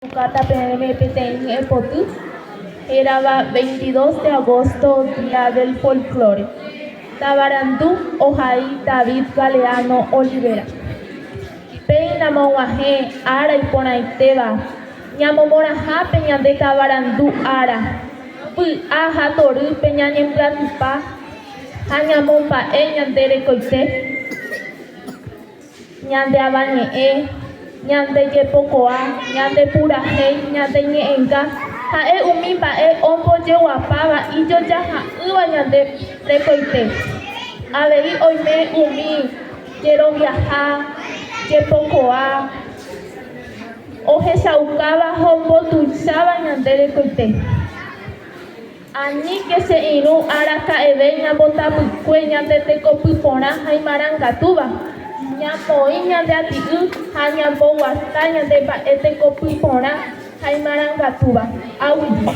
Ahendukáta peẽme peteĩ ñe'ẽpoty hérava 22 de agosto Día del Folklore. Tavarandu ohai David Galeano Olivera. Péina og̃uahẽ ára iporãitéva ñamomorãhápe ñande tavarandu ára, vy'a ha torýpe ñañembyatypa ha ñamomba'e ñande rekoite. Ñande avañe'ẽ, ñande jepokuaa, ñande purahéi, ñande ñe'ẽnga, ha'e umi mba'e ombojeguapáva ijojaha'ỹva ñande rekoite. Avei oime umi jeroviaha, jepokuaa, ohechaukáva ha ombotuicháva ñande rekoite. Aníke che irũ araka'eve ñambotapykue ñande tekopy porã ha imarangatúva, ñamoĩ ñande ati'y ha ñamboguata ñande mba'e tekopy porã ha imarangatúva. Aguyje.